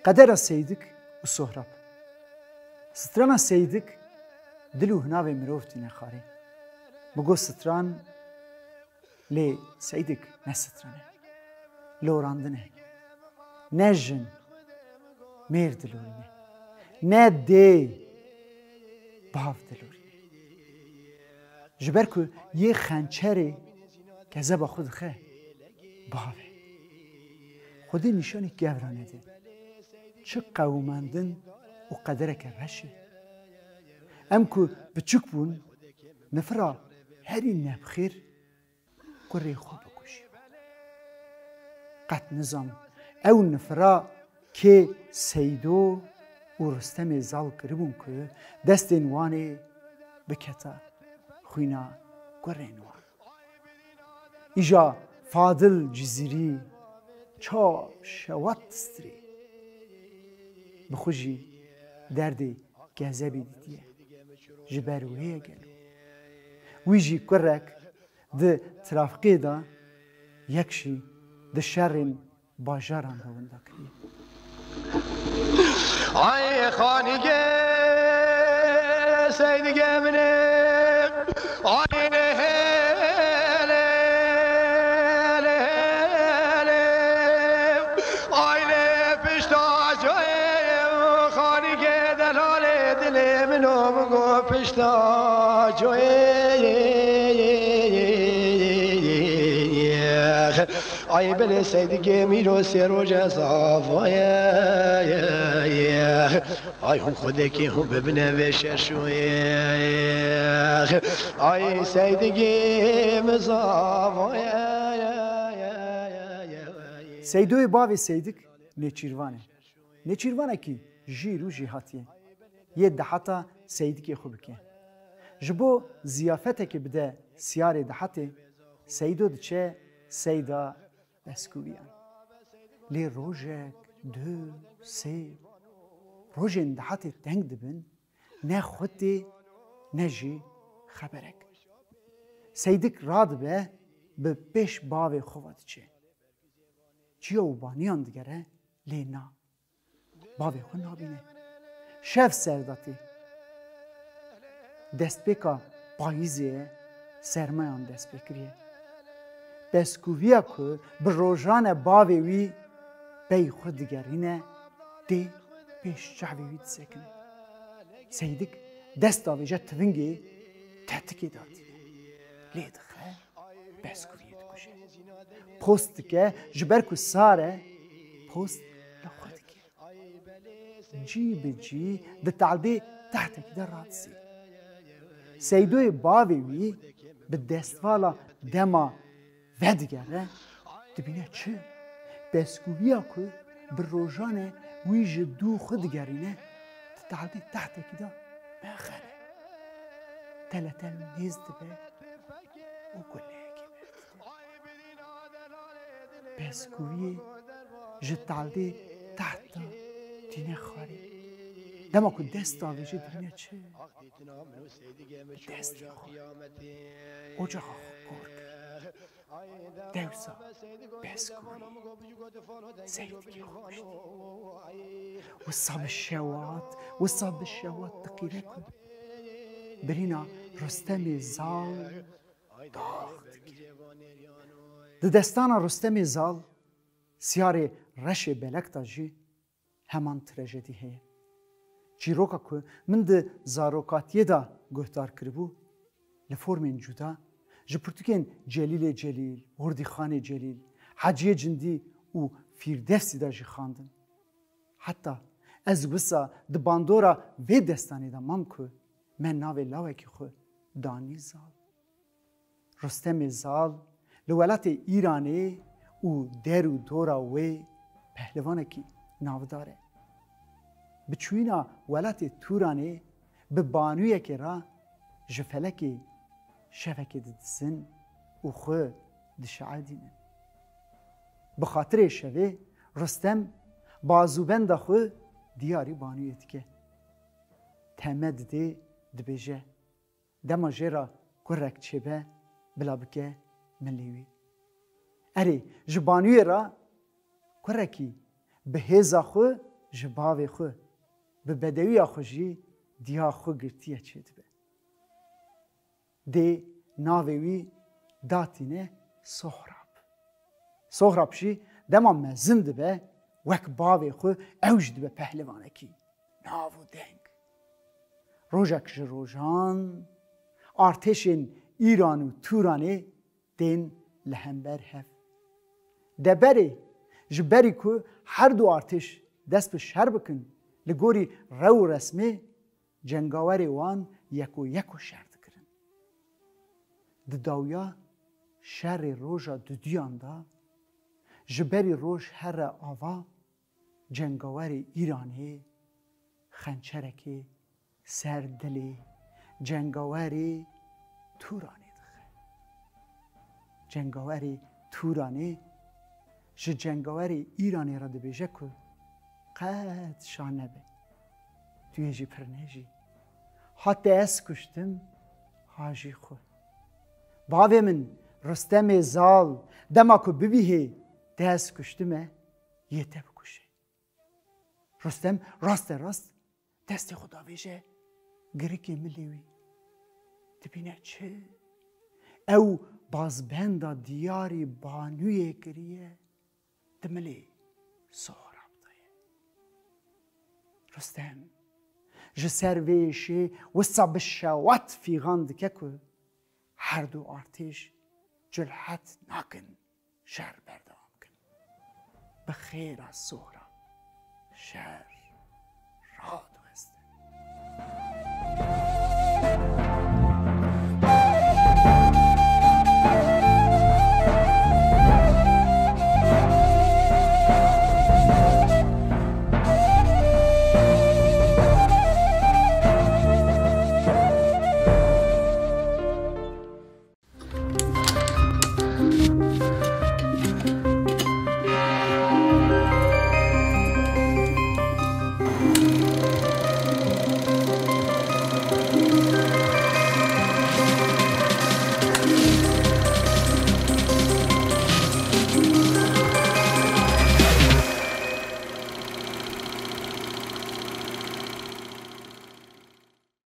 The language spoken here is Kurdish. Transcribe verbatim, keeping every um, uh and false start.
Qedera Seydik û Sohrab. Strana Seydik dil û hinavê mirov tîne xarê. Bi got stran, lê Seydik ne stran e. Lorandin e. Ne jin, mêr dilorîne. Ne dê, bav dilorîne. Ji ber ku yê xençerê kezeba xwe dixe, bav e. Xwedê nîşanî gevra nede. Çi qewimendin û qedereke reş e. Em ku biçûk bûn, nifira herî nebxêr kurê xwe bikujî. Qet nizam ew nifira kê Seydo û Rustemê Zal kiribûn ku destên wan ê biketa xwîna kurên wan. Îja Fadil Cizîrî ça şewat distirê. Bi xwe jî derdê kezebî dîtiye. Ji ber wê ye gelo. Wî jî kurek di trafîkê de, yek jî di şerên bajaran de winda kiriye. Ay xanîge Seydige min e, ay lê lê lê lê, ay lê pişta coyê xanîge delalê dilê min o bigo pişta coyê. Ay belê Seydigê mîro sê roje zavoye. Ay hûn xwedekê hûn bibine vê şeşoyê. Ay Seydigê min zavoye. Seydoyê bavê Seydik nêçîrvan e. Nêçîrvanekî jîr û jêhatî ye. Yê dehata Seydikê xwe bike. Ji bo ziyafetekê bide siyarê dehatê, Seydo diçe seyda peskûviyan. Lê rojek, du, sê, rojên dehatê teng dibin, ne xwe tê, ne jî xeberek. Seydik radibe, bi pêş bavê xwe ve diçe. Çiya û baniyan digere, lê na. Bavê xwe nabîne. Şev ser de tê. Destpêka payîzê ye, sermayan dest pê kiriye. Peskûviya ku bi rojan e bavê wî pey xwe digerîne, tê pêş çavê wî disekine. Seydik dest davêje tivingê tetikê datîne. Lê dixe, peskûviyê dikuje. Post dike, ji ber ku sar e, post li xwe dike. Cî bi cî di taldê tehtekî de radizê. Seydoyê bavê wî bi destvala dema vedigere, dibîne çi? Peskûviya ku bi rojan e wî ji dû xwe digerîne, di taldê tehtekî de mexer e. Teletel nêz dibe û guleyekê berdide. Peskûviyê ji taldê teht de tîne xwarê. Dema ku dest davêje dibîne çi? Bi destê xwe ocaxa xwe kor kir. Dewsa peskûviyê Seydikê xwe kuştî. Wisa bi şewat, wisa bi şewat diqîre ku birîna Rustemê Zal dax dikir. Di destana Rustemê Zal, Siyarê Reşê Belek de jî heman trajedî heye. Çîroka ku min di zarokatiyê de guhdar kiribû, li formên cuda, ji pirtûkên Celîlê Celîl, Hordîxanê Celîl, Heciyê Cindî û Fîrdevsî de jî xwendin. Heta ez wisa di bandora vê destanê de mam ku me navê lawekî xwe danî Zal. Rustemê Zal li welatê Îranê û der û dora wê pehlivanekî navdar e. Bi çûyîna welatê Tûranê bi banûyekê re ji felekê şevekê didizin û xwe dişeedînin. Bi xatirê şevê Rustem bazûbenda xwe diyarî banûyê dike. Teme didê, dibêje, dema jê re kurek çêbe, bila bike milê wî. Erê, ji banûyê re kurekî bi hêza xwe ji bavê xwe, bi bedewiya xwe jî diya xwe girtiye çêdibe. Dê navê wî datîne Sohrab. Sohrab jî dema mezin dibe, wek bavê xwe ew jî dibe pehlivanekî. Nav û deng. Rojek ji rojan artêşên Îran û Tûranê tên li hember hev. Deberê ji berî ku her du artêş dest bi şer bikin, li gorî rew û resmê cengawerê wan yeko yeko şer dikirin. Di dawiya şerê roja duduyan de, ji berî roj here ava, cengawerê Îranê xençerekê ser dilê cengawerê Tûranê dixe. Cengawerê Tûranê ji cengawerê Îranê re dibêje ku qet şa nebe. Tu yê jî pir nejî. Ha te ez kuştim, ha jî xwe. Bavê min, Rustemê zal, dema ku bibîhê te ez kuştime, yê te bikuşe. Rustem raste rast destê xwe davêje girikê milê wî. Dibîne çi? Ew bazbenda diyarî banûyê kiriye, di milê Sohrab de ye. Rustem ji ser vê êşê wisa bi şewat fîxan dike ku her du artêş culhet nakin şer berdewam bikin. Bi xêra Sohrab şer rado.